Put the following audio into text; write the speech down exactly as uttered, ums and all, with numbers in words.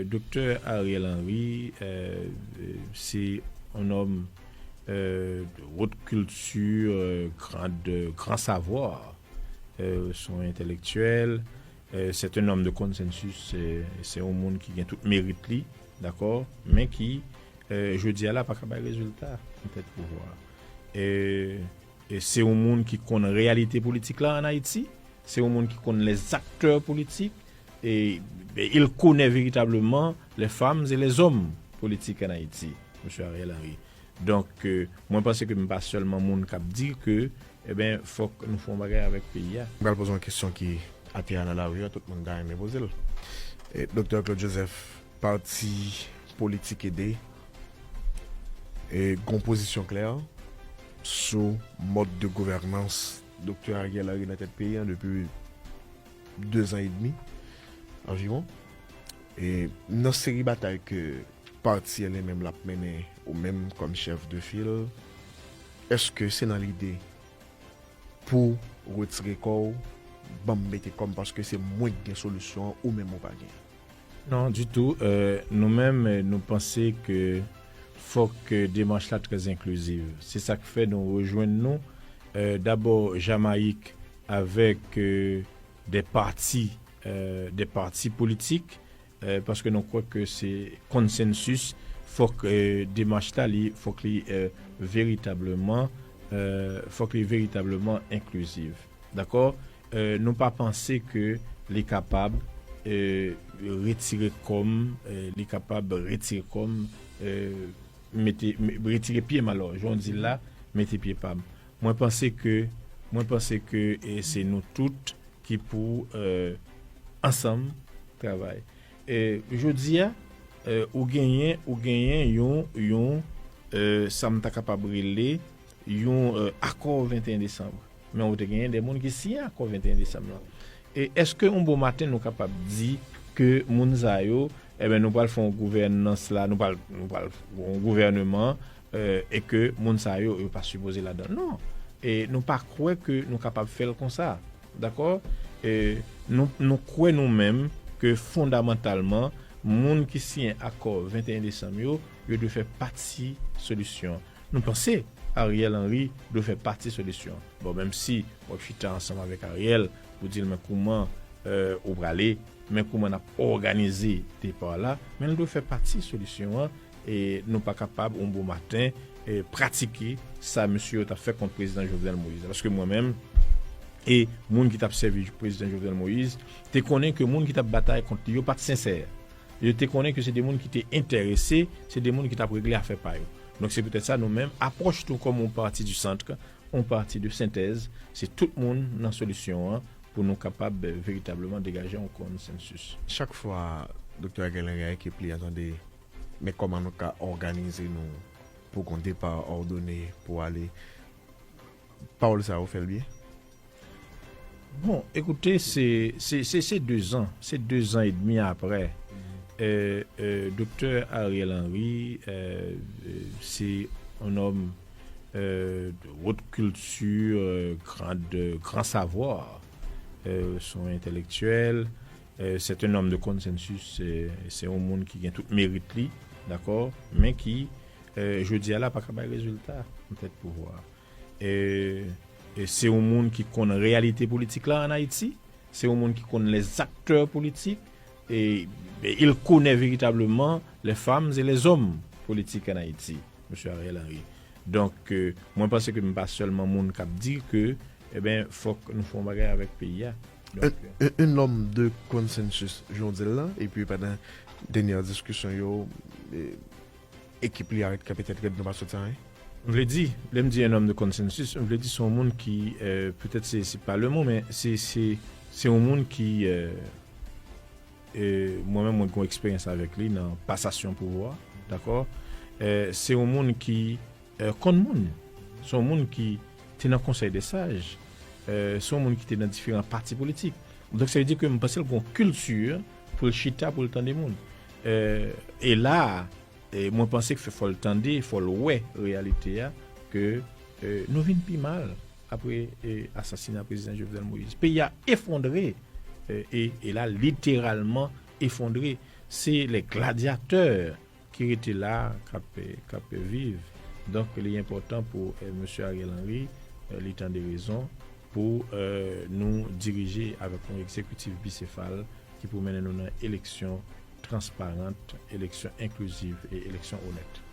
Doktè Ariel Henry, euh, euh, c'est un homme euh, de haute culture, euh, grand, de grand savoir. Euh, c'est un intellectuel, euh, c'est un homme de consensus, c'est c'est un moun ki gen tout merit li, dakò, men ki euh, jodi a la pa ka bay rezilta nan tèt pouvwa. E, e se yon moun ki konn reyalite politik la an Ayiti, se yon moun ki konn les acteurs politiques, et, et il connaît véritablement les femmes et les hommes politiques en Haïti, Mesye Ariel Henry. Donk, euh, mwen panse ke m pa sèlman moun k ap di ke, eben, fòk nou fè yon bagay avèk peyi a. M pral poze yon kesyon ki atè a nan lari a, tout moun ta renmen poze l. E, Doktè Claude Joseph, pati politik ede, e, gon pozisyon klè sou mòd de gouvènans Doktè Ariel Henry nan tèt peyi a depi de zan edmi anviwon. E nan seri batay ke pati an li menm l ap mennen, ou menm kòm chèf de fil, èske se nan lide pou retire kò w, ban m mete kò m paske se mwen k gen solisyon an, ou menm ou pa gen? Non, ditou. Euh, nou menm, euh, nou panse ke fòk, euh, demach la trè enkliziv. Se sa k fè nou rejwenn nou, euh, dabò Jamayik avèk, euh, de pati, euh, de pati politik, euh, paske nou kwè ke se konsensis, fòk, euh, demach la, li, fòk li, euh, veritableman, euh, fòk li veritableman enkliziv. Dakò? Euh, nou pa panse ke li kapab, euh, retire kò m, euh, li kapab retire kò m, euh, mete, me- retire pye m, alò, jan w di l la, mete pye pa m. Mwen panse ke, mwen panse ke, e, se nou tout ki pou, euh, ansanm travay. E, jodi a, euh, ou genyen, ou genyen yon, yon, euh, sa m ta kapab rele, yon, euh, akò venteyen desanm. Men ou te genyen de moun ki siyen akò venteyen desanm lan. E èske yon bon maten nou kapab di ke moun sa yo, eben, nou pral fè yon gouvènans la, nou pral, nou pral yon gouvèneman, euh, e ke moun sa yo, yo pa sipoze ladan? Non. E nou pa kwè ke nou kapab fè l konsa. Dakò? E nou, nou kwè nou menm ke fondamantalman, moun ki siyen akò venteyen desanm yo, yo dwe fè pati solisyon. Nou panse Ariel Henry dwe fè pati solisyon. Bon, menm si w ap chita ansanm avèk Ariel pou di l men kouman, euh, ou prale, men kouman n ap òganize depa la, men l dwe fè pati solisyon an, e nou pa kapab yon bon maten, e, pratike sa mesye yo t ap fè kont prezidan Jovenel Moïse. Paske mwen menm, e moun ki t ap sèvi prezidan Jovenel Moïse, te konnen ke moun ki t ap batay kont li yo pa t sensè. Yo te konnen ke se de moun ki te enterese, se de moun ki t ap regle afè pa yo. Donk, se poutèt sa, nou menm, apwòch nou kòm yon pati di sant, yon pati de sentèz, se tout moun nan solisyon an pou nou kapab, eh, veritableman degaje yon konsensis. Chak fwa Doktè Ariel Henry ak ekip li a tande, men kòman nou ka òganize nou pou gon depa òdone pou ale, pawòl sa yo fè l byen? Bon, ekoute, se, se, se, se de zan, se de zan edmi aprè. Euh, euh, Doktè Ariel Henry, euh, euh, se yon nonm, euh, de haute culture, euh, grand, de grand savoir. Euh, se yon entèlektyèl, euh, se yon nonm de konsensis, se, se yon moun ki gen tout merit li, dakò, men ki, euh, jodi a la, pa ka bay rezilta nan tèt pouvwa. E, e se yon moun ki konn reyalite politik la an Ayiti, se yon moun ki konn les acteurs politiques, e, e il connaît véritablement les femmes et les hommes politiques en Haïti, Mesye Ariel Henry. Donk, euh, mwen panse ke m pa sèlman moun k ap di ke, eben, fòk nou fè yon bagay avèk peyi a. Donk, un, un, un homme de consensus, jan w di l la, epi pandan dènyè diskisyon yo, e, ekip li a ret kanpe tèt rèd, nou pa sot sa anyen. M vle di, lè m di un homme de consensus, m vle di se yon moun ki, euh, petèt se, se pa le mo, men se, se, se yon moun ki, euh, euh, mwen menm, mwen gen yon eksperyans avèk li nan pasasyon pouvwa, dakò? Euh, se yon moun ki, euh, konn moun. Se yon moun ki te nan Konsèy de Saj. Euh, se yon moun ki te nan diferan pati politik. Donk, sa vle di ke m panse l gen yon kilti pou l chita, pou l tande moun. Euh, e la, e mwen panse ke fò l tande, fò l wè reyalite a, ke, euh, nou vin pi mal apre, e, asasina prezidan Jovenel Moïse. Peyi a efondre, e, e, e la, literalman efondre. Se lè gladyatè ki rete la k ap k ap viv. Donk li enpòtan pou eh, mesye Ariel Henry eh, li tande rezon pou eh, nou dirije avèk yon egzekitif bisefal ki pou mennen nou nan eleksyon transparant, eleksyon enkliziv e eleksyon onèt.